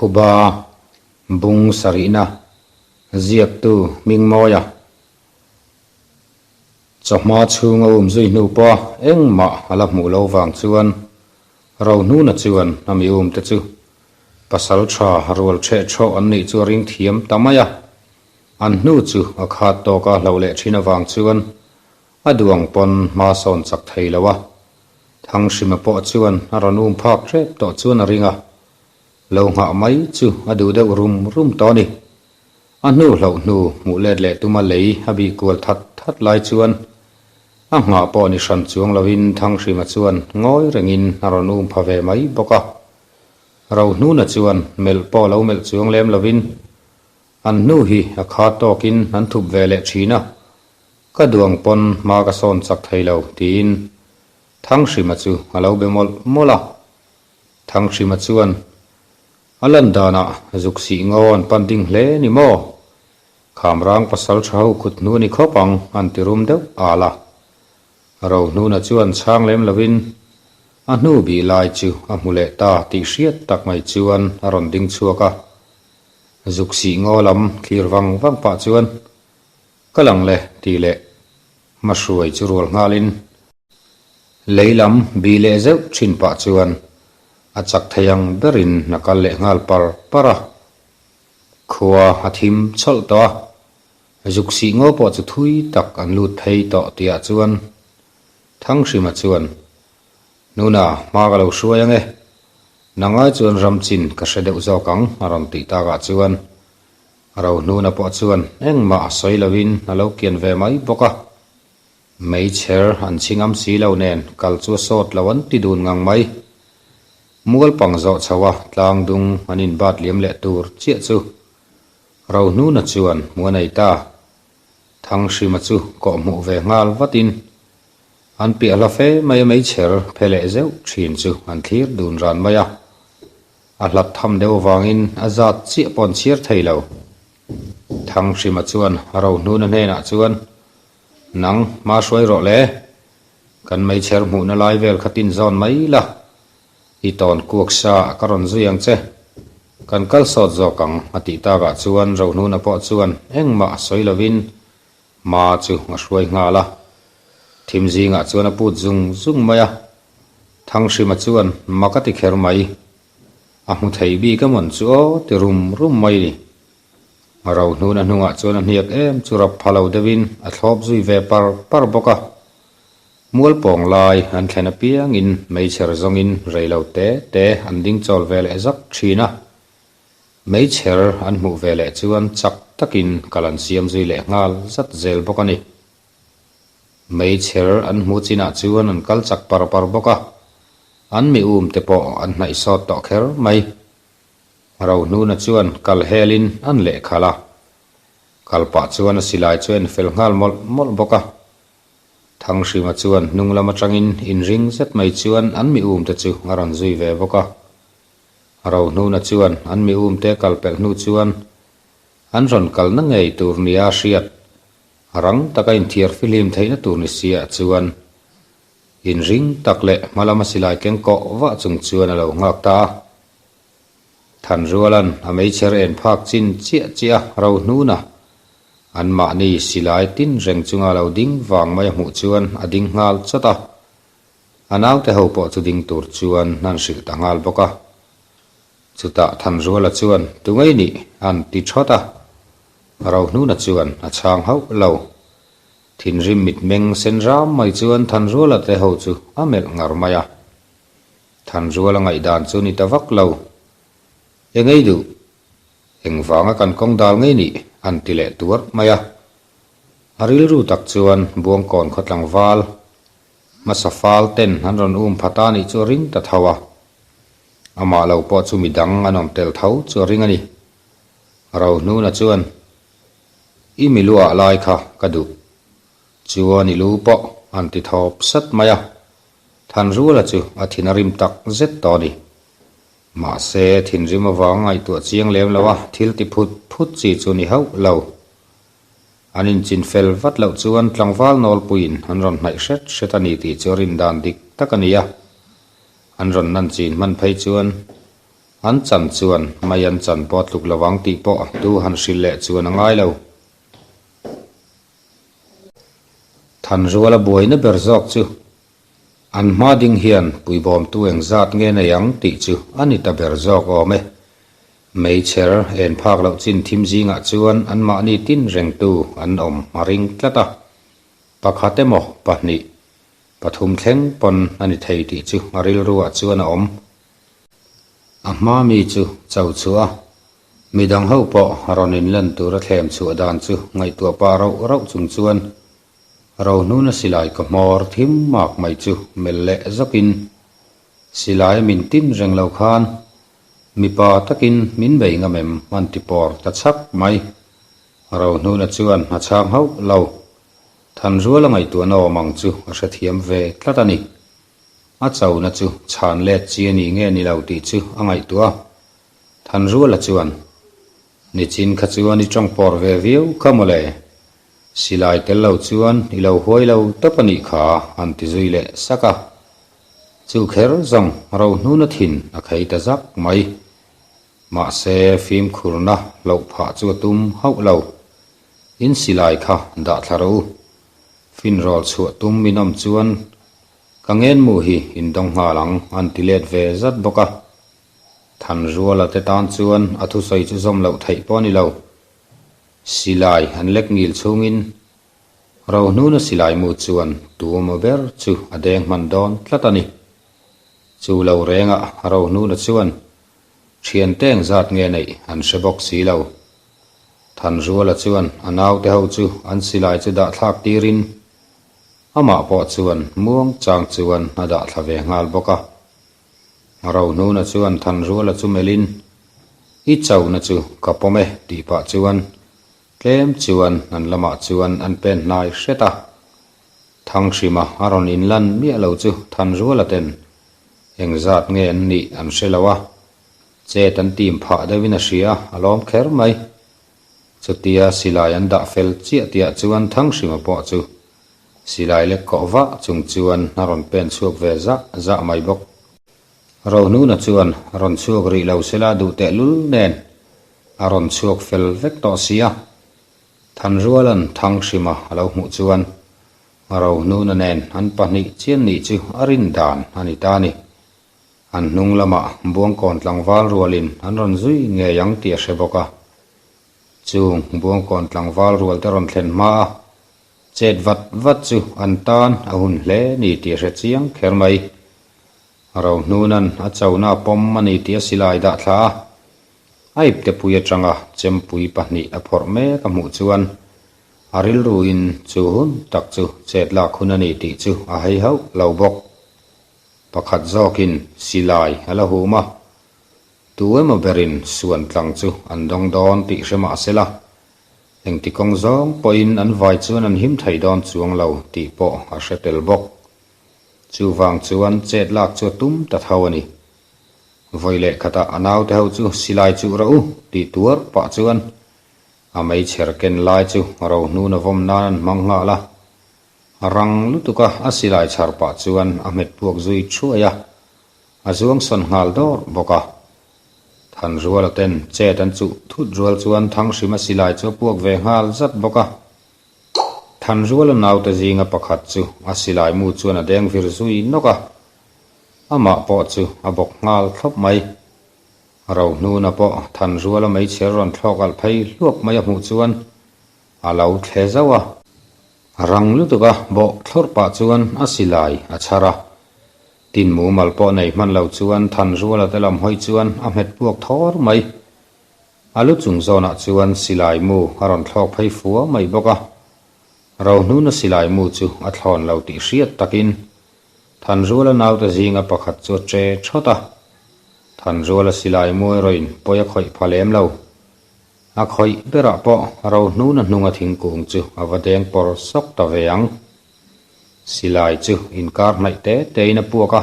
Phuba bung sarihna ziaktu Hmingmawia chawhma chhunga um zui hnu pawha engmah a la hmuh lo vang chuan Rohnuna chuan a mi umte chu pasal tha rual ṭheh ṭhawh an nih chu a ring thiam ta mai a. An hnu chu a khat tawka hloh leh ṭhin avang chuan A duang pawn hma sawn chak thei lo a, Thanghrima pawh chuan a rawn um phak hrep tawh chuan a ring a, lo nghah mai chu a duh deuh rum rum tawh a ni. A hnu hloh hnu hmuh let leh tuma lei a bih kual that that lai chuan a nghah pawh ni hran chuang lovin Thanghrima chuan ngawi rengin a rawn um pha ve mai bawk a. Rohnuna chuan melh pawh lo melh chuang lem lovin an hnu hi a kha tawkin an thup ve leh thin a, Ka duang pawn hma ka sawn chak thei lo, tiin Thanghrima chu a lo be mawlh mawlh a. Thanghrima chuan, A lan danah zuk sih ngaw an pan ding hle ni maw? Khamrang pasal tha ho kut hnu a ni khawp ang, an ti rum deuh al a. Rohnuna chuan chhang lem lovin a hnu bih lai chu a hmu leh ta tih hriat tak mai chuan a rawn ding chhuak a. Zuk sih ngaw lam thlir vang vang pah chuan, Ka lang le tih leh hmahruai chu rual nghalin lei lam bih leh zeuh thin pah chuan a chak thei ang berin a kal leh nghal par par a. Khua a thim chawlh tawh a, zuk sih ngaw pawh chu thui tak an lut phei tawh tihah chuan Thanghrima chuan, Nuna, hma ka lo hruai ang e, nangai chuan ram chin ka hre deuh zawk ang a rawn tih takah chuan Rohnuna pawh chuan engmah a sawi loin a lo kian ve mai bawk a. Meichher an chhingam si lo nen kal chu a sawt lo an ti dun ngang mai. Mual pang zawh chho a tlang dung an inbat liam leh tur chiah chu Rohnuna chuan hmu a nei ta. Thanghrima chu kawhhmuh ve nghal vatin an piah hla fe mai a meichher phe leh zeuh thin chu an thlir dun ran mai a. A hlat tham deuh avangin a zat chiah pawh an chhiar thei lo. Thanghrima chuan Rohnuna hnenah chuan, Nang, hma hruai rawh le. Kan meichher hmuhna lai vel kha tin zawn mai la. I tawn kuak sa ka rawn zui ang che. Kan kal sawt zawk ang, a tih takah chuan Rohnuna pawh chuan engmah a sawi lovin hma chu a hruai nghal a. Thim zingah chuan a put zung zung mai a. Thanghrima chuan mak a ti kher mai. A hmu thei bik a mawn chu aw ti rum rum mai ni. Rohnuna hnungah chuan a hniak em chu rap pha lo deuhin a thlawp zui ve par par bawk a. Mualpawng lai an thlen apiangin meichher zawngin rei lo te te an ding chawl ve leh zak thin a. Meichher an hmuh ve leh chuan chak takin kal an siam zui leh nghal zat zel bawk a ni. Meichher an hmu chinah chuan an kal chak par par bawk a, an mi um te pawh an hnaih sawt tawh kher mai. Rohnuna chuan kal helin an leh khalh a, kal pah chuan a silai chu a en fel nghal mawlh mawlh bawk a. Thanghrima chuan hnung lam atangin inring zet mai chuan an mi um te chu a rawn zui ve bawk a. Rohnuna chuan an mi um te kal pelh hnu chuan an rawn kalna ngei tur nia a hriat Rang taka inthiar fihlim theihna tur ni si ah chuan inring tak leh hma lama silai keng kawh vah chung chuan a lo nghak ta a. Thanrualan a meichher en phak chin chiah chiah a ro hnun a, anmahni silai tin reng chunga lo ding vang mai a hmuh chuan a ding nghal chawt a. A naute ho pawh chu ding tur chuan an hrilh ta nghal bawk a. Chutah Thanruala chuan, Tungei nih? an ti thawt a. Rohnuna chuan a chhang hauh lo. Thinrim mitmeng sen ram mai chuan Thanruala te ho chu a melh ngar mai a. Thanruala ngaihdan chu ni ta vak lo. Engei duh? Engvanga kan kawng dal ngei nih? an ti leh tuar mai a. A rilru tak chuan Buangkawn khaw tlangval hmasa fal ten an rawn um pha ta nih chu a ring ta tho a. Amah lo pawh chu midang an awm tel tho chu a ring a ni. Rohnuna chuan, I mi luah lai kha ka duh. Chuan i lu pawh an ti thawp sat mai a. Thanruala chu a thin a rim tak zet tawh a ni. Mahse, thinrim avang ngaihtuah chiang lem lo a thil ti phut phut chi chu ni hauh lo. An inchin fel vat loh chuan tlangval nawlpuiin an rawn hnaih hret hret a ni tih chu a rin dan dik tak a ni a. An rawn nan chin hman phei chuan. An chan chuan mai an chan pawh tluk lo ang tih pawh tu han hrilh leh chuan a ngai lo. Thanruala buaina ber zawk chu an hma ding hian puibawmtu engzat nge nei ang tih chu a ni ta ber zawk awm e. Meichher en phak loh chin thim zingah chuan anmahni tin rengtu an awm a ring tlat a. Pakhat emaw pahnih, pathum thleng pawn a ni thei tih chu a rilruah chuan a awm. A hma mi chu cho chhuah a, midang ho pawh rawn inlan tura thlem chhuah dan chu ngaihtuah pah rauh rauh chung chuan Rohnuna silai ka hmawr thim mak mai chu melh leh zawkin silai min tin reng lo khan mipa takin min bei ngam em an ti pawr ta chhak mai. Rohnuna chuan a chhang hauh lo. Thanruala ngaihtuahna awm ang chu a hrethiam ve tlat a ni. A chona chu chhan let chi a ni nge ni lo tih chu a ngaihtuah a. Thanruala chuan, Nichin kha chuan i tawng pawr ve viau kha mawle. Silai tel lo chuan i lo huai lo tawp a nih kha an ti zui leh sak a. Chu kher zawng Rohnuna thin a khei ta zak mai. Mahse fimkhurna hloh phah chu a tum hauh lo. In silai kha dah thla rawh u. Finrawl chhuah tum min awm chuan ka ngenmu hi in dawng nghal ang an ti let ve zat bawk a. Thanruala te tan chuan a thusawi chu zawm loh theih pawh a ni lo. Silai an lek ngil chhungin Rohnuna silai mu chuan tuamaw ber chu a deng hman dawn tlat a ni. Chu lo rengah Rohnuna chuan Thiante engzat nge neih an hre bawk si lo. Thanruala chuan a naute ho chu an silai chu dah thlak tirin amah pawh chuan muang chang chuan a dah thla ve nghal bawk a. Rohnuna chuan Thanruala chu melhin, I chona chu ka pawm e tih pah chuan tlem chuan an lamah chuan an pen hnai hret a. Thanghrima a rawn inlan miah lo chu Thanruala ten Engzat nge an nih an hre lo a, chet an tim phah deuhin a hria a lawm kher mai. Chutia silai an dah fel chiah tihah chuan Thanghrima pawh chu silai lek kawh vah chung chuan a rawn pen chhuak ve zah zah mai bawk. Rohnuna chuan rawn chhuak rih lo sela duh tehlul nen a rawn chhuak fel vek tawh sia. Thanrualan Thanghrima a lo hmuh chuan Rohnuna nen an pahnih chian nih chu a rin dan a ni ta a ni. An hnung lamah Buangkawn tlangval rualin an rawn zui ngei ang tih a hre bawk a. Chung Buangkawn tlangval rual te rawn thlen hma a, chet vat vat chu an tan a hun hle ni tih a hre chiang kher mai. Rohnuna'n a chona a pawm a ni tih a silai dah thla a, a iptepui atanga chempui pahnih a phawrh mek a hmuh chuan A rilruin chu hun tak chu chet lak hun a ni tih chu a hei hauh lo bawk. Pakhat zawkin silai a la hum a, tu emaw berin suan tlang chu an dawng dawn tih hre mah sela, engti kawng zawng pawhin an vai chuan an him thei dawn chuang lo tih pawh a hre tel bawk. Chuvang chuan chet lak chu a tum ta tho a ni. Vawi leh khatah a naute ho chu silai chuh rawh u tih tuar pah chuan A meichher ken lai chu Rohnuna vawm nan an hmang nghal a, a rang lutuk a, a silai chhar pah chuan a hmet puak zui thuai a, a zuang sawn nghal dawr bawk a. Thanruala ten chet an chuh thut rual chuan Thanghrima silai chu a puak ve nghal zat bawk a. Thanruala naute zinga pakhat chu a silai mu chuan a deng vir zui nawk a, amah pawh chu a bawk nghal thlawp mai. Rohnuna pawh Thanruala meichher rawn thlawk alh phei hluak mai a hmuh chuan a lo thle zauh a. Rang lutuk a bawh thlawrh pah chuan a silai a chhar a. Tin mumal pawh nei hman lo chuan Thanruala te lam hawi chuan a hmet puak thawr mai. A lu chung zawnah chuan silai mu a rawn thlawk phei fua mai bawk a. Rohnuna silai mu chu a thlawn lo tih hriat takin Thanruala naute zinga pakhat chu a che thawt a, Thanruala silai muai rawin pawi a khawih pha lem lo. A khawih berah pawh Rohnuna hnunga thingkung chu a va deng pawr sawk ta ve ang. Silai chu inkar hnaih te tein a puak a,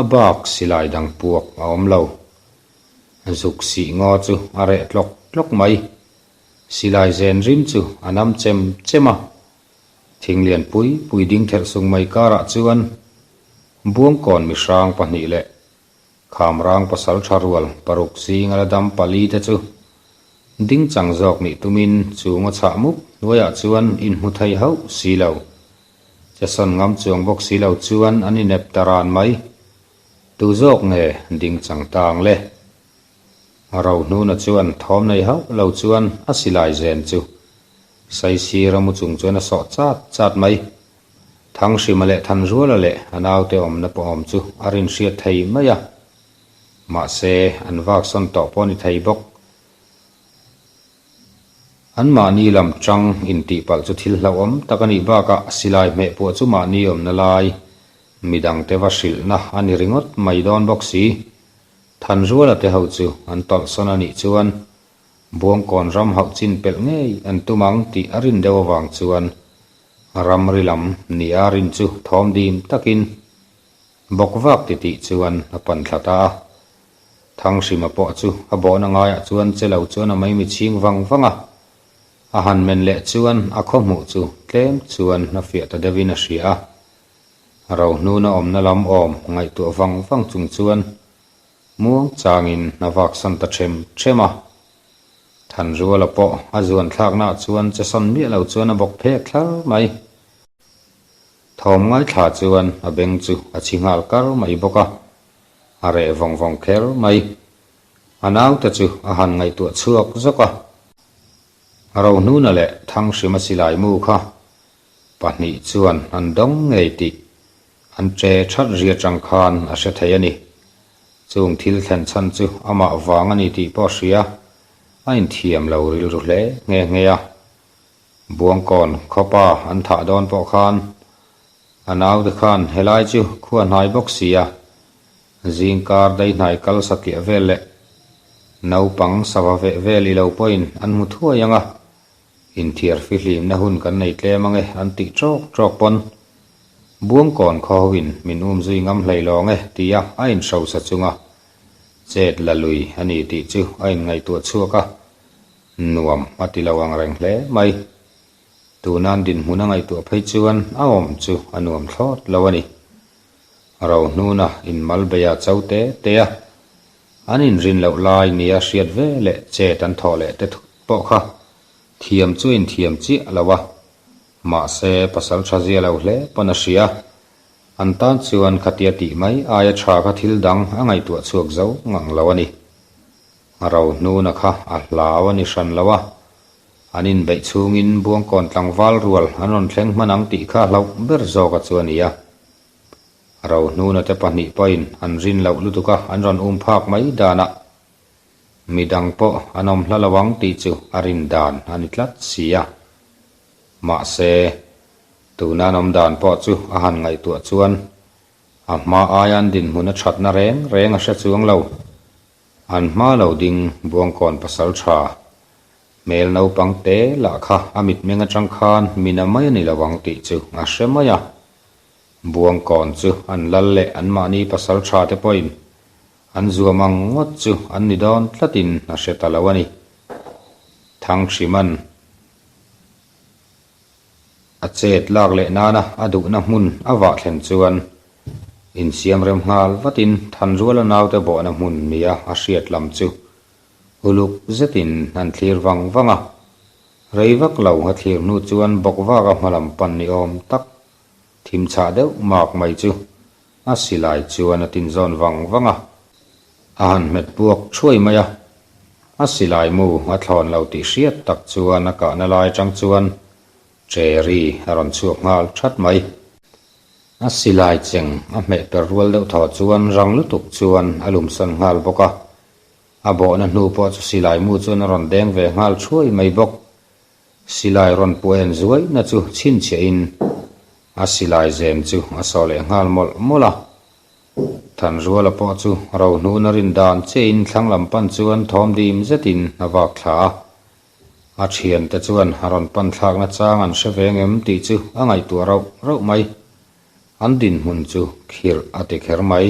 a bak silai dang puak a awm lo. Zuk sih ngaw chu a reh tlawk tlawk mai. Silai zen rim chu a nam chem chem a, Thing lian pui pui ding thelh sung mai karah chuan Buangkawn mihrang pahnih leh Khamrang pasaltha rual paruk zinga la dam pali te chu dingchang zawk nih tumin chu ngaw chhah mup hnuaiah chuan inhmu thei hauh si lo. Che sawn ngam chuang bawk si lo chuan an inep ta ran mai. Tu zawk nge dingchang ta ang le? Rohnuna chuan thawm nei hauh lo chuan a silai zen chu Saisira mu chung chuan a sawh chat chat mai. Thanghrima leh Thanzuala leh a naute awmna pawh awm chu a rinhriat thei mai a. Mahse, an vak sawn tawh pawh a ni thei bawk. Anmahni lam tang intihpalh chu thil hlauhawm tak a nih bakah silai hmeh puah chu mahni awmna lai midangte va hrilhna a ni ringawt mai dawn bawk si. Thanzuala te ho chu an tawlhsawn a nih chuan Buangkawn ram hauh chin pelh ngei an tum ang tih a rin deuh avang chuan ramri lam nia rin chu thawm dim takin bawk vak titih chuan a pan thla ta a. Thanghrima pawh chu a bawhna ngaiah chuan che lo chuan a maimi chhing vang vang a, a han men leh chuan a khaw hmuh chu tlem chuan a fiah ta deuhin a hria a. Rohnuna awmna lam awm ngaihtuah vang vang chung chuan Muang changin a vaksan ta ṭhem ṭhem a. Thanruala pawh a zuan thlaknaah chuan che sawn miah lo chuan a bawk phek thlar mai. Thawm ngaithla chuan a beng chu a chhi nghal kar mai bawk a, a reh vawng vawng kher mai. A naute chu a han ngaihtuah chhuak zawk a. Rohnuna leh Thanghrima silai mu kha pahnih chuan an dawng ngei tih An che that ri atang khan a hre thei a ni. Chung thil thlen chhan chu amah vang a ni tih pawh a hria, a inthiam lo rilru hle nghe nghe a. Buangkawn khawpa an thah dawn pawh khan a naute khan helai chu khua hnai bawk si a, zingkar daihnai kal satliah vel leh naupang sava veh vel i lo pawhin an hmu thuai ang a, Inthiar fihlimna hun kan nei tlem ange an tih ṭawk ṭawk pawn Buangkawn khaw hoin min um zui ngam hlei lawng e tia a inhrosa chunga chet la lui a ni tih chu a inngaihtuah chhuak a, nuam a ti lo ang reng hle mai. Tunan dinhmun a ngaihtuah phei chuan a awm chu a nuam thlawt lo a ni. Rohnuna inmal beia cho te te a, An inrin loh lai nia hriat ve leh chet an thawh leh te thut pawh kha thiam chu a inthiam chiah lo a, mahse pasal tha zia lo hle pawn a hria. An tan chuan khatia tih mai aia tha kha thil dang a ngaihtuah chhuak zo ngang lo a ni. Rohnuna kha a hlau a ni hran lo a, an inbeih chhungin Buangkawn tlangval rual an rawn thleng hman ang tih kha hlauh ber zawka chu a ni a. Rohnuna te pahnih pawhin an rin loh lutuk a, an rawn um phak mai danah midang pawh an awm hla lo ang tih chu a rin dan a ni tlat si a. Mahse, tuna an awm dan pawh chu a han ngaihtuah chuan a hma aia an dinhmun a thatna reng reng a hre chuang lo. An hma lo ding Buangkawn pasal tha hmel naupang te lah kha a mitmeng atang khan mina mai a ni lo ang tih chu a hre mai a. Buangkawn chu an lal leh anmahni pasal tha te pawhin an zuam ang ngawt chu an ni dawn tlatin a hre ta lo a ni. Thangthriman a chet lak leh nana a duhna hmun a vah thlen chuan insiam rem nghal vatin Thanruala naute bawhna hmun nia a hriat lam chu uluk zetin an thlir vang vang a. Rei vak lo a thlir hnu chuan bawkvaka hmalam pan ni awm tak Thim chhah deuh mak mai chu a silai chuan a tinzawn vang vang a, a han hmet puak thuai mai a. A silai mu a thlawn lo tih hriat tak chuan a kahna lai atang chuan Cherry a rawn chhuak nghal that mai. A silai cheng a hmeh per rual deuh thaw chuan rang lutuk chuan a lumsan nghal bawk a, a bawhna hnu pawh chu silai mu chuan a rawn deng ve nghal thuai mai bawk. Silai rawn puah en zuaihna chu chhinchhiahin a silai zem chu a sawh leh nghal mawlh mawlh a. Thanruala pawh chu rohnuna rin dan chiahin thlang lam pan chuan thawm dim zetin a vak thla a. A thiante chuan a rawn pan thlakna chang an hre ve ngem tih chu a ngaihtuah rauh rauh mai. An dinhmun chu khirh a ti kher mai.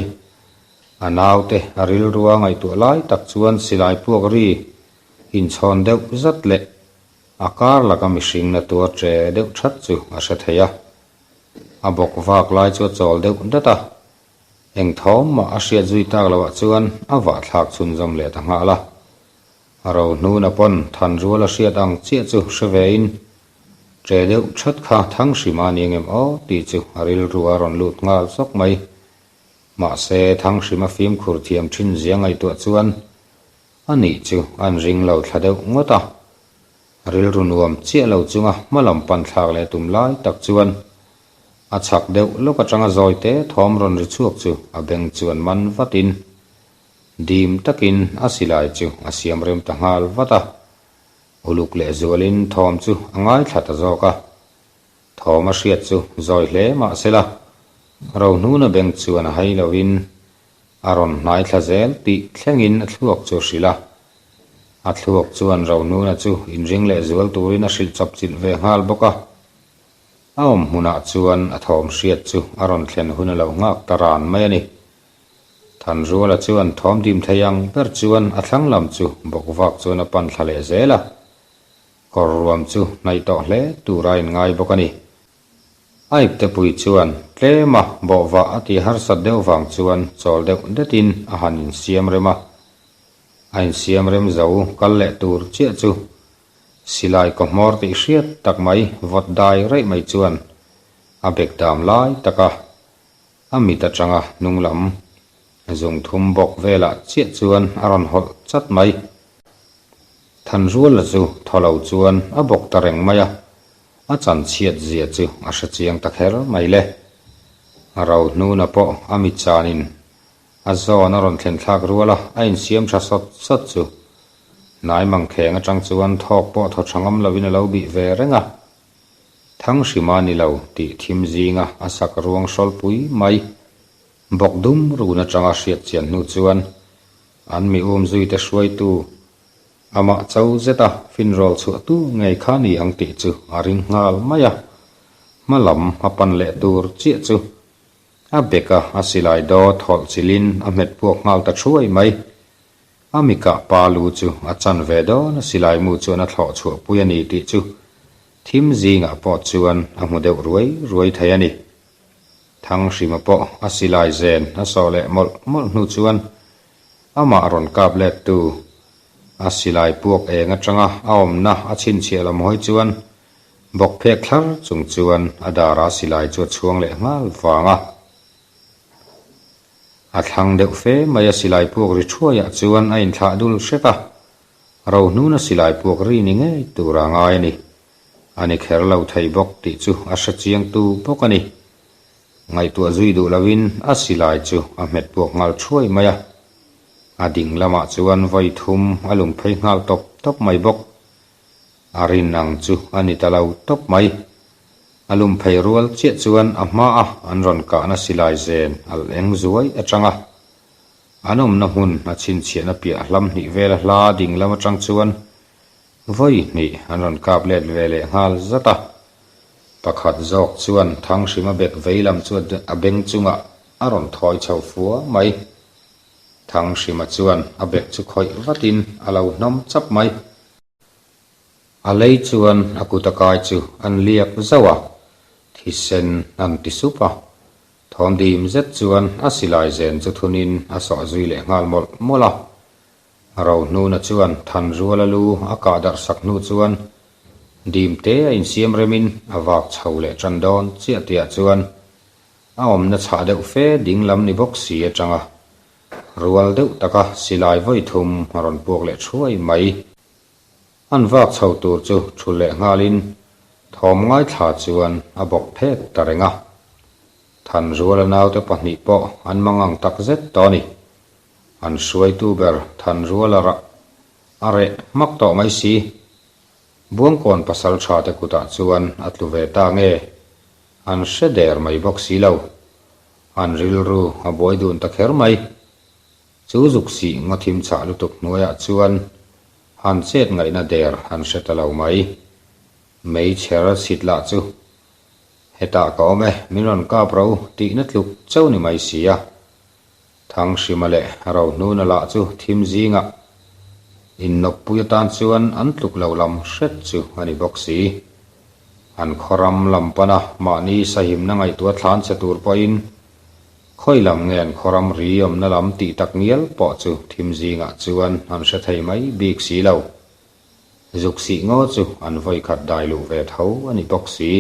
A naute a rilrua ngaihtuah lai tak chuan silai puak ri Inchhawn deuh zat leh a kar laka mihring na tuar che deuh that chu a hre thei a. A bawk vak lai chu a chawl deuh dat a. Eng thawm mah a hriat zui tak loh ah chuan a vah thlak chhunzawm leh ta nghal a. Rohnuna pawn Thanrual a hriat ang chiah chu hre ve in, Ṭe deuh ṭhat kha Thanghrima a ni angem aw tih chu a rilru a rawn lut nghal sawk mai. Mahse Thanghrima fimkhur thiam ṭhin zia ngaihtuah chuan a nih chu an ring lo thla deuh ngawt a. Rilru nuam chiah lo chunga hmalam pan thlak leh tum lai tak chuan a chhak deuh lawk atanga zawite thawm rawn ri chhuak chu a beng chuan man vatin dim takin a silai chu a siam rem ta nghal vat a. Uluk leh zualin thawm chu a ngaithla ta zawk a. Thawm a hriat chu zawi hle mah sela, Rohnuna beng chuan a hai loin a rawn hnai thla zel tih thlengin a thluak chu a hrilh a. A thluak chuan Rohnuna chu inring leh zual turin a hrilh chawp chilh ve nghal bawk a. A awm hmunah chuan a thawm hriat chu a rawn thlen hun a lo nghak ta ran mai a ni. Thanruala chuan thawm dim thei ang ber chuan a thlang lam chu bawk vak chuan a pan thla leh zel a. Kawr ruam chu hnaih tawh hle tur a inngai bawk a ni. A iptepui chuan tlema bawhvah a tih harsat deuh vang chuan chawl deuh detin a han insiam rem a. A insiam rem zo kal leh tur chiah chu silai kawhmawr tih hriat tak mai vawt dai raih mai chuan a bek dam lai taka a mit atanga hnung lam zung thum bawk velah chiah chuan a rawn hawlh chat mai. Thanruala chu thaw lo chuan a bawk ta reng mai a, a chan chhiat zia chu a hre chiang ta kher mai le. A ro hnuna pawh a mit chanin a zawn a rawn thlen thlak rual a, a insiam tha sawt sawt chu hnai mangkheng atang chuan thawk pawh thaw tha ngam lovin a lo bih ve reng a. Thanghrima ni lo tih thim zinga a sak ruang hrawlpui mai bawk dum run atanga hriat chian hnu chuan An mi um zuite hruaitu amah cho zeta finrawl chhuahtu ngei kha ni ang tih chu a ring nghal mai a. Hma lam a pan leh tur chiah chu a beka a silai dawt hawlh chilhin a hmet puak nghal ta thuai mai. A mikah pa lu chu a chan ve dawn a silai mu chuan a thlawh chhuah pui a ni tih chu thim zingah pawh chuan a hmu deuh ruai ruai thei a ni. Thanghrima pawh a silai zen a sawh leh mawlh mawlh hnu chuan amah rawn kap let tu a silai puak eng atanga a awmna a chhinchhiah lam hawi chuan bawk phek thlar chung chuan a dara silai chu a chhuang leh nghal vang a. A thlang deuh fe mai a silai puak ri thuaiah chuan a inthlah dul hrek a, Rohnuna silai puak ri ni ngei tur a ngai a ni. A ni kher lo thei bawk tih chu a hre chiangtu bawk a ni. Ngaihtuah zui duh loin a silai chu a hmet puak nghal thuai mai a. A ding lamah chuan vawi thum a lung phei nghal tawp tawp mai bawk. A rin ang chu a ni ta lo tawp mai. A lum phei rual chiah chuan a hmaa an rawn kahna silai zen alh eng zuai atanga an awmna hmun a chhinchhiahna piah hlam hnih vela hla ding lam atang chuan Vawi hnih an rawn kap let ve leh nghal zat a, pakhat zawk chuan Thanghrima bek vei lam chu a beng chungah a rawn thawi chho fua mai. Thanghrima chuan a bek chu khawih vatin a lo hnawm chap mai. A lei chuan a kut a kai chu an liak zauh a, thisen an ti sup a. Thawm dim zet chuan a silai zen chu thunin a sawh zui leh nghal mawlh mawlh a. Rohnuna chuan Thanruala lu a kah darh sak hnu chuan Dimte a insiam remin a vak chho leh tan dawn chiah tihah chuan a awmna chhah deuh fe ding lam ni bawk si atanga rual deuh taka silai vawi thum a rawn puak leh thuai mai. An vak chho tur chu thu leh nghalin thawm ngaithla chuan a bawk phek ta reng a. Thanruala naute pahnih pawh an mangang takzet tawh a ni. An hruaitu ber Thanruala rah a reh hmak tawh mai si. Buangkawn pasal tha te kutah chuan a tlu ve ta nge? An hre der mai bawk si lo. An rilru a buai dun ta kher mai. Chu zuk sih ngaw thim chhah lutuk hnuaiah chuan han chet ngaihna der an hre ta lo mai. Meichher chhit lah chu hetah ka awm e, min rawn kap ro tihna tluk chauh ni mai si a. Thanghrima leh Rohnuna lah chu thim zingah innawppui atan chuan an tluk lo lam hret chu a ni bawk si. An khawram lam pana mahni sahimna ngaihtuah thlan che tur pawhin Khawi lam nge an khaw ramri awmna lam tih tak ngial pawh chu thim zingah chuan an hre thei mai bik si lo. Zuk sih ngaw chu an vawi khat dai luh ve tho a ni bawk si.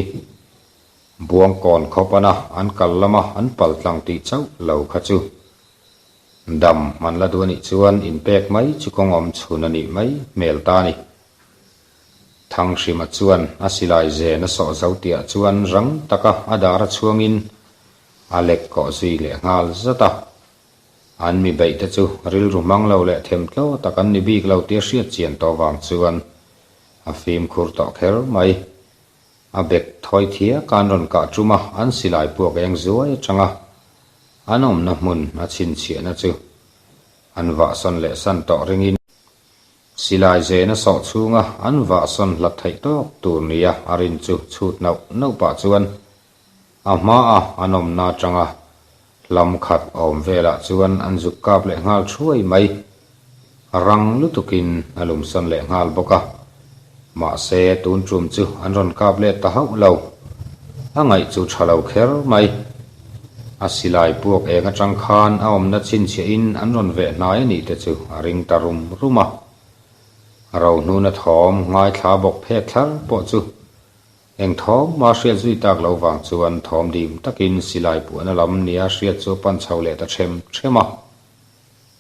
Buangkawn khaw pana an kal lama an pal tlang tih chauh lo kha chu dam an la duh a nih chuan inpek mai chu kawng awm chhun a nih mai hmel ta a ni. Thanghrima chuan a silai zen a sawh zo tihah chuan rang taka a dar a chhuangin a lek kawh zui leh nghal zat a. An mi beih te chu rilru hmang lo leh themtlaw tak an ni bik lo tia hriat chian tawh vang chuan a fimkhur tawh kher mai. A bek thawi thiak a an rawn kah tum a, an silai puak eng zuai atanga an awmna hmun a chhinchhiahna chu an vahsawn leh san tawh ringin Silai zena sawh chhunga an vahsawn hlat theih tawk tur nia a rin chu chhut nauh nauh pah chuan a hmaa an awmna atanga hlam khat awm velah chuan an zuk kap leh nghal thuai mai. Rang lutukin a lumsawn leh nghal bawk a. Mahse tun tum chu an rawn kap let ta hauh lo. A ngaih chu tha lo kher mai. A silai puak eng atang khan a awmna chhinchhiahin an rawn veh hnai a nih te chu a ring ta rum rum a. Rohnuna thawm ngaithla bawk phek thlar pawh chu eng thawm mah hriat zui tak lo vang chuan thawm dim takin silai puahna lam nia hriat chu a pan chho leh ta them them a.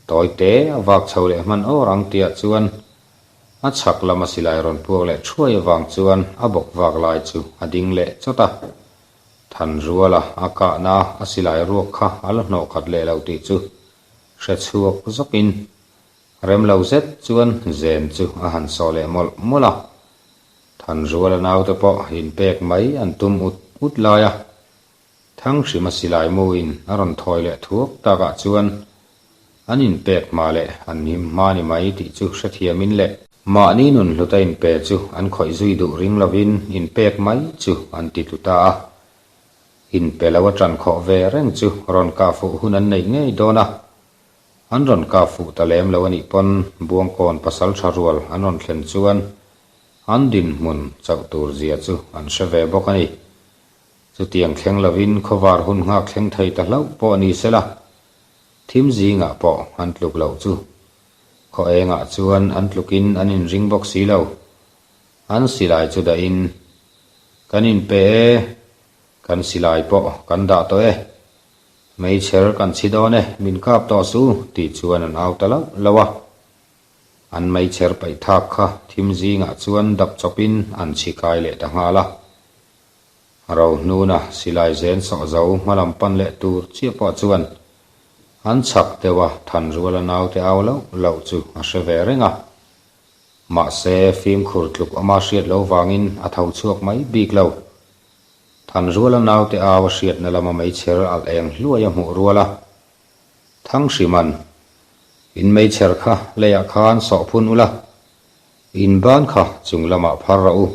Tawi te a vak chho leh hman awr ang tihah chuan A chhak lama silai rawn puak leh thuai avang chuan a bawk vak lai chu a ding leh chawt a. Thanruala a kahna a silai ruak kha a la hnawh khat leh lo tih chu hre chhuak zawkin rem lo zet chuan zen chu a han sawh leh mawlh mawlh a. Thanruala naute pawh inpek mai an tum ut ut lai a. Thanghrima silai muin a rawn thawi leh thuak takah chuan an inpek hma leh an him hma ni mai tih chu hrethiamin leh mahni nun hluta inpe chu an khawih zui duh ring lovin inpek mai chu an ti tlu ta a. Inpe lo a ṭan khawh ve reng chu rawn kah fuh hun an neih ngei dawn a. An rawn kah fuh ta lem lo a nih pawn Buangkawn pasalṭha rual an rawn thlen chuan an dinhmun chauh tur zia chu an hre ve bawk a ni. Chutiang thleng lovin khawvar hun nghak thleng thei ta hlauh pawh ni sela, thim zingah pawh an tluk loh chu. Khaw engah chuan an tlukin an inring bawk si lo. An silai chu dahin, Kan inpe e, kan silai pawh kan dah tawh e, meichher kan chhi dawn e, min kap tawh su, tih chuan an au ta lauh lauh a. An meichher paih thak kha thim zingah chuan dap chawpin an chhi kai leh ta nghal a. Rohnuna silai zen sawh zo hmalam pan leh tur chiah pawh chuan an chhak deuh a Thanruala naute au loh loh chu a hre ve reng a. Mahse fimkhur tluk awma hriat lo vangin a tho chhuak mai bik lo. Thanruala naute au a hriatna lama meichher alh eng hluai a hmuh rual a. Thanghriman, In meichher kha leiah khan sawh phun ula, In ban kha chung lamah phar rawh u.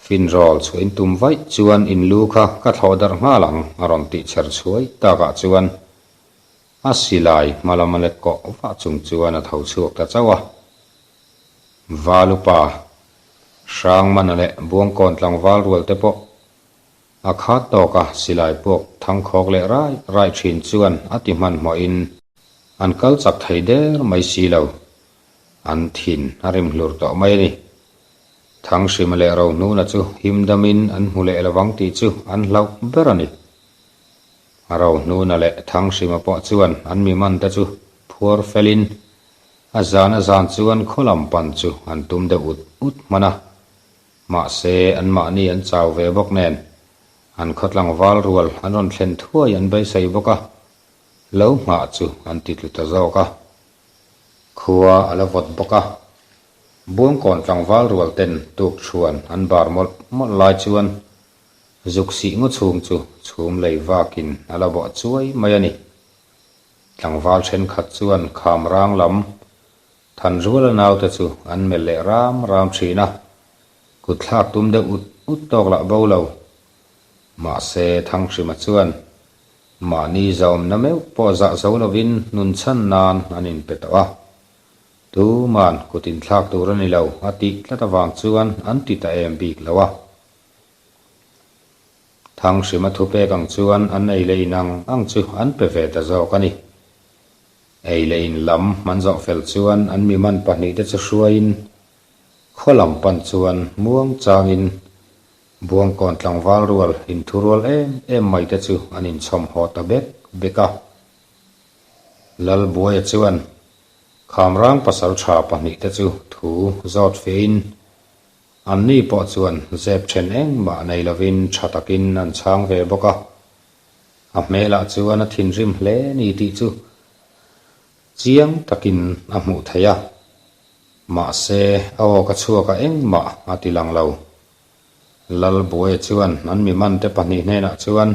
Finrawl chhuah in tum vaih chuan in lu kha ka thlawh darh nghal ang a rawn tih chher chhuai takah chuan a silai hma lama let kawh vah chung chuan a tho chhuak ta chauh a. Valupa, Hrangmana leh Buangkawn tlangval rual te pawh a khat tawka silai puak thangkhawk leh rai rai thin chuan a ti hmanhmawhin an kal chak thei der mai si lo. An thin a rim hlur tawh mai a ni. Thanghrima leh Rohnuna chu him damin an hmu leh lovang tih chu an hlauh ber a ni. Rohnuna leh Thanghrima pawh chuan an mi man te chu phuar felin a zan a zan chuan khaw lam pan chu an tum deuh ut ut hman a. Mahse anmahni an chau ve bawk nen an khaw tlangval rual an rawn thlen thuai an beisei bawk a, lo nghah chu an ti tlu ta zawk a. Khua a la vawt bawk a, Buangkawn tlangval rual ten tuk chhuan an bar mawlh mawlh lai chuan zuk sih ngaw chhung chu chhum lei vakin a la bawh chuai mai a ni. Tlangval thenkhat chuan kham rang lam Thanruala naute chu an melh leh ram ram thin a, kut thlak tum deuh ut ut tawk lah bo lo. Mahse Thanghrima chuan Mahni zaawmna meuh pawh zah zo lovin nun chhan nan an inpe tawh a. Tuman kut inthlak tur a ni lo a tih tlat avang chuan an ti ta em bik lo a. Thanghrima thupek ang chuan an ei leh in ang ang chu an pe ve ta zawk a ni. Ei leh in lam an zawh fel chuan an mi man pahnihte chu hruaiin khaw lam pan chuan muang changin Buangkawn tlangval rual inthurual em em mai te chu an inchhawm haw ta bek bek a. Lalbuaia chuan Khamrang pasal tha pahnihte chu thu zawt fein Anni pawh chuan zep then engmah nei lovin tha takin an chhang ve bawk a. A hmelah chuan a thinrim hle ni tih chu chiang takin a hmuh theih a. Mahse, a aw ka chhuakah engmah a ti lang lo. Lalbuaia chuan an mi mante pahnih hnenah chuan,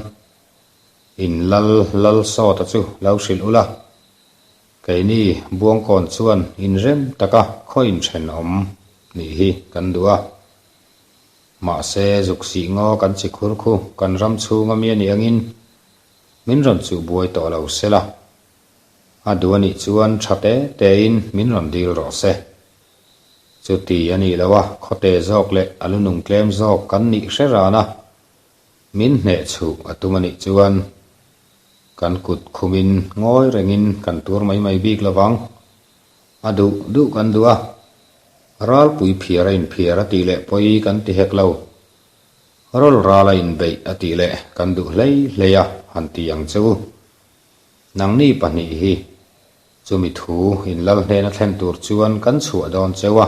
In lal lal sawta chu lo hrilh ula, Keini Buangkawn chuan inrem taka khaw inthenawm nih hi kan duh a. Mahse, zuk sih ngaw kan chi khur khu kan ram chhunga mi a nih angin min rawn chuh buai tawh lo se la. A duh a nih chuan tha te tein min rawn dil rawh se. Chuti a nih loh a, khawte zawk leh a lu nung tlem zawk kan nih hre ran a, min hneh chhuh a tum a nih chuan Kan kut khumin ngawi rengin kan tur mai mai bik lo vang. A duh duh kan duh a, ralpui phiar a inphiar a tih leh pawi kan ti hek lo. Rawl ral a inbeih a tih leh kan duh hlei hlei a han ti ang che u. Nangni pahnih hi chumi thu inlal hnena thlen tur chuan kan chhuah dawn cheu a.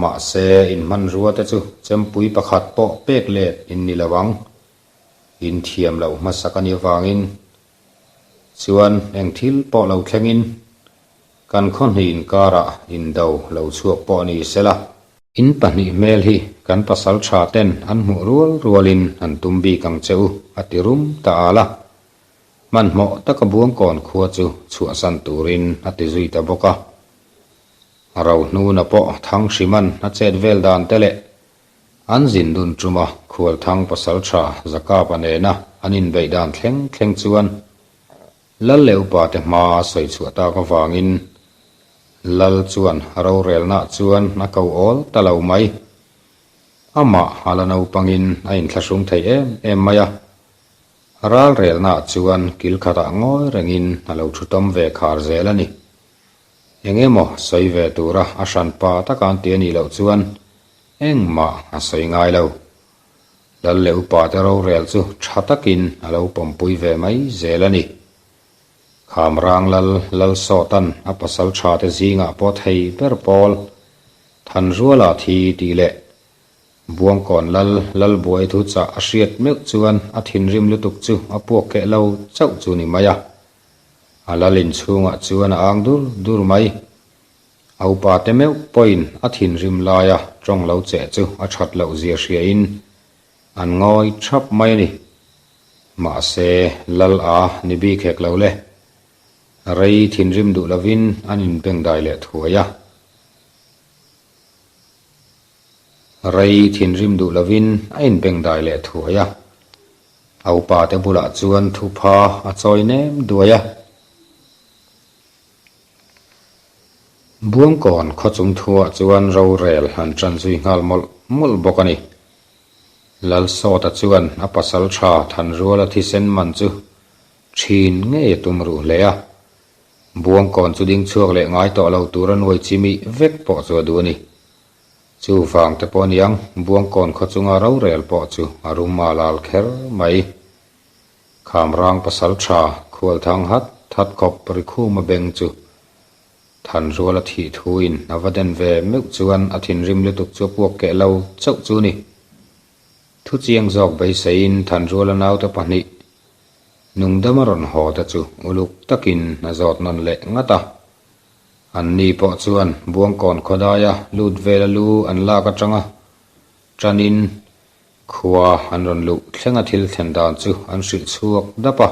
Mahse inhmanrua te chu chempui pakhat pawh pek let in ni lo ang. Inthiam loh hmasak a nih avangin chuan eng thil pawh lo thlengin kan khaw hnih inkarah indo lo chhuak pawh ni sela. In pahnih hmel hi kan pasal tha ten an hmuh rual rualin an tum bik ang che u a ti rum ta al a. Hmanhmawh taka Buangkawn khua chu chhuahsan turin a ti zui ta bawk a. Rohnuna pawh Thanghriman a chet vel dan te leh An zin dun tum a, Khualthang pasaltha Zakapa nena an inbeih dan thleng thleng chuan Lal leh upate hma a sawi chhuah tak avangin Lal chuan rorelnaah chuan a ko awl ta lo mai. Amah a la naupangin a inthlahrung thei em em mai a, ralrelnaah chuan kil khatah ngawi rengin a lo thu tawm ve khar zel a ni. Eng emaw sawi ve tura a hranpa taka an ti a nih loh chuan engmah a sawi ngai lo. Lal leh upate rorel chu tha takin a lo pawmpui ve mai zel a ni. Khamrang lal Lalsawtan a pasal thate zingah pawh thei ber pawl Thanruala thi tih leh Buangkawn lal Lalbuai thu chah a hriat meuh chuan a thinrim lutuk chu a puak keh lo chauh chu ni mai a. A lal inchhungah chuan a ang dur dur mai. A upate meuh pawhin a thinrim laia tawng lo cheh chu a that loh zia hriain an ngawi thap mai a ni. Mahse, lal a ni bik hek lo le. Rei thinrim duh lovin an inbengdai leh thuai a. Rei thinrim duh lovin a inbengdai leh thuai a. A upate bulah chuan thupha a chawi nem duai a. Buangkawn khaw chung thuah chuan rorel an tan zui nghal mawlh mawlh bawk a ni. Lalsawta chuan a pasal tha Thanruala thisen man chu thin ngei a tum ruh hle a. Buangkawn chu ding chhuak leh ngai tawh lo tura nuai chimih vek pawh chu a duh a ni. Chuvang te pawh aniang Buangkawn khaw chunga rorel pawh chu a rum a lal kher mai. Khamrang pasal tha khualthang hat that khawp Rikhuma beng chu Thanruala thih thuin a va den ve meuh chuan a thinrim lutuk chu a puak keh lo chauh chu ni. Thu chiang zawk beiseiin Thanruala naute pahnih nungdama rawn haw te chu uluk takin a zawt nawn leh ngat a. Anni pawh chuan Buangkawn khawdaia lut vela lu an lak atanga tanin Khua an rawn luh thlenga thil thlen dan chu an hrilh chhuak dap a.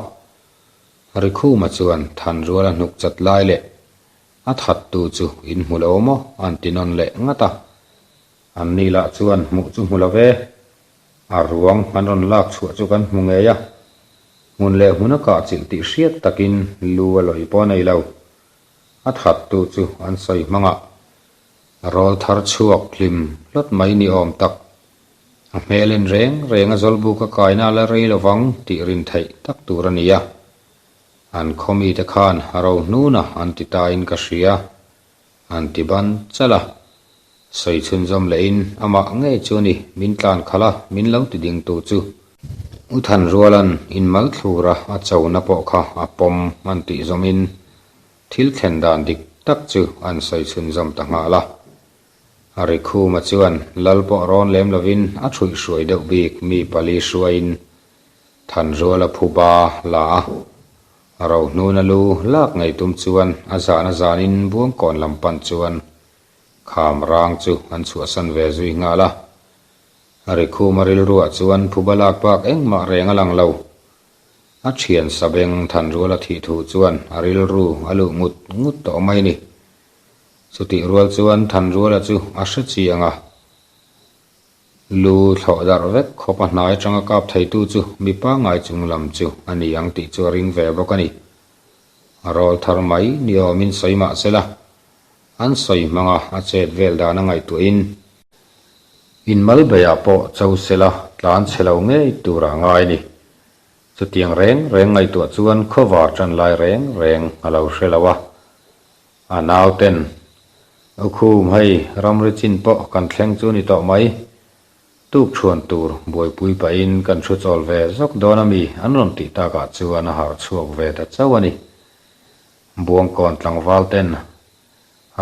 Rikhuma chuan Thanruala hnuk chat lai leh a thattu chu in hmu lo maw an ti nawn leh ngat a. Anni lah chuan hmuh chu hmu lo ve. A ruang an rawn lak chhuah chu kan hmu ngei a. Hmun leh hmun a kah chilh tih hriat takin lu a lawi pawh a nei lo. A thattu chu an sawi hmangah rawl thar chhuak hlim hlawt mai ni awm tak. A hmel en reng reng a Zawlbuk a kaina a la rei lovang tih rin theih tak tur a ni a. An khaw mite khan a ro hnuna an ti ta in ka hria. An ti ban chalh a. Sawi chhunzawm lehin amah ngei chu a ni min tlan khalh a, min lo ti ding tu chu. U Thanruala'n inmal thlura a chona pawh kha a pawm an tih zawmin thil thlen dan dik tak chu an sawi chhunzawm ta nghal a. A Rikhuma chuan lal pawh rawn lem lovin a ṭhuih hruai deuh bik mi pali hruaiin Thanruala phuba la a. Rohnuna lu lak ngei tum chuan a zan a zanin Buangkawn lam pan chuan kham rang chu an chhuahsan ve zui nghal a. Rikhuma rilruah chuan phuba lak bak engmah reng a lang lo. A thian Sabeng Thanruala thih thu chuan a rilru a luh ngut ngut tawh mai ni. Chutih rual chuan Thanruala chu a hre chiang a. Lu thlawh darh vek khawp a hnai atanga kap theitu chu mi pangngai chung lam chu a ni ang tih chu a ring ve bawk a ni. A rawl thar mai ni awmin sawi mah se la, an sawi hmanga a chet vel dan a ngaihtuahin inmal beiah pawh cho se la tlan chhe lo ngei tur a ngai a ni. Chutiang reng reng ngaihtuah chuan khawvar tan lai reng reng a lo hre lo a. A nauten, U Khum, hei ramri chin pawh kan thleng chu ni tawh mai. Tuk chhuan tur buaipui pahin kan thu chawl ve zawk dawn a mi an rawn tih takah chuan a harh chhuak ve ta chauh a ni. Buangkawn tlangval ten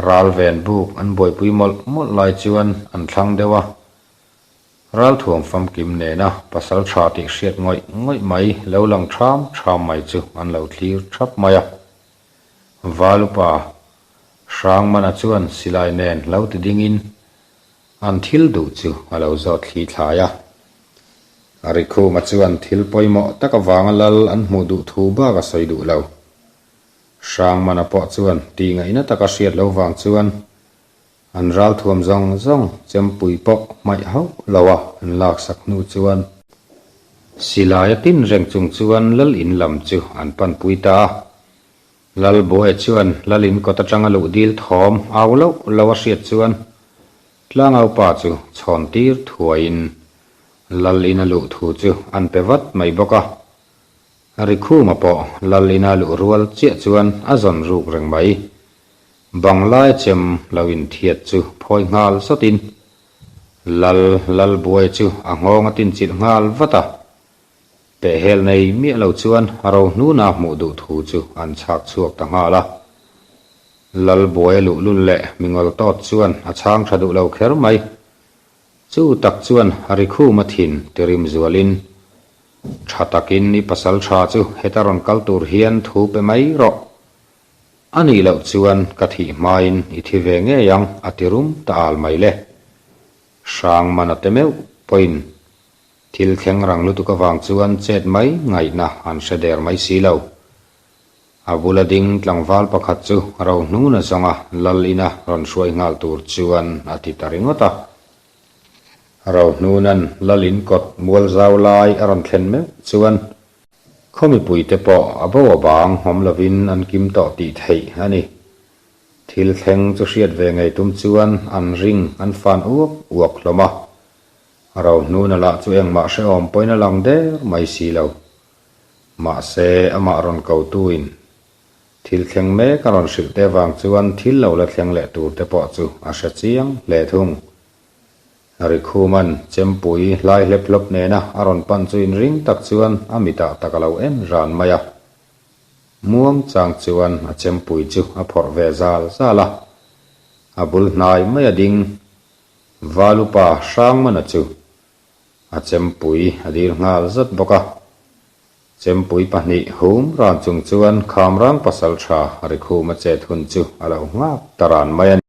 ral ven buk an buaipui mawlh mawlh lai chuan an thlang deuh a. Ralthuam famkim nena pasal tha tih hriat ngawih ngawih mai lo lang ṭham ṭham mai chu an lo thlir ṭhap mai a. Valupa Hrangmana chuan silai nen lo ti dingin an thil duh chu a lo zawt thli thlai a. Rikhuma chuan thil pawimawh tak avanga lal an hmuh duh thu bak a sawi duh lo. Hrangmana pawh chuan tihngaihna taka hriat lo vang chuan An ralthuam zawng zawng chempui pawh hmaih hauh lo a an laksak hnu chuan silai a tin reng chung chuan lal in lam chu an panpui ta a. Lal Buaia chuan lal in kawt atanga luh dil thawm au loh lo a hriat chuan tlangaupa chu chhawn tir thuaiin lal in a luh thu chu an pe vat mai bawk a. Rikhuma pawh lal ina luh rual chiah chuan a zawn ruk reng mai. Banglai chem lo inthiat chu phawi nghal zawtin Lal Lalbuai chu a nghawng a tinchilh nghal vat a. Pehhel nei miah lo chuan a rohnuna hmuh duh thu chu an chhak chhuak ta nghal a. Lalbuai a luhlul leh mingawlh tawt chuan a chhang tha duh lo kher mai. Chu tak chuan a rikhum a thin tirim zualin, Tha takin i pasal tha chu heta rawn kal tur hian thu pe mai rawh. A nih loh chuan ka thih hmain i thi ve ngei ang a ti rum ta al mai le. Hrang man a te meuh pawhin thil thleng rang lutuk avang chuan chet mai ngaihna an hre der mai si lo. A bula ding tlangval pakhat chu ro hnuna zawnga lal ina rawn hruai nghal tur chuan a ti ta ringawt a. Ro hnuna'n lal in kawt mual zau lai a rawn thlen meuh chuan Khaw mipuite pawh a bo a bang awm lovin an kim tawh tih theih a ni. Thil thleng chu hriat ve ngei tum chuan an ring an fan uak uak hlawm a. Rohnuna lah chu engmah hrehawm pawhin a lang der mai si lo. Mahse, amah rawn kotuin thil thleng mek a rawn hrilh te vang chuan thil lo la thleng leh tur te pawh chu a hre chiang hle thung. Rikhuman chempui hlai hlep hlawp nena a rawn pan chu inring tak chuan a mitah tak a lo en ran mai a. Muang chang chuan a chempui chu a phawrh ve zal zal a. A bul hnai mai a ding Valupa Hrangmana chu a chempui a dil nghal zat bawk a. Chempui pahnih hum ran chung chuan Khamrang pasaltha Rikhuma chet hun chu a lo nghak ta ran mai a ni.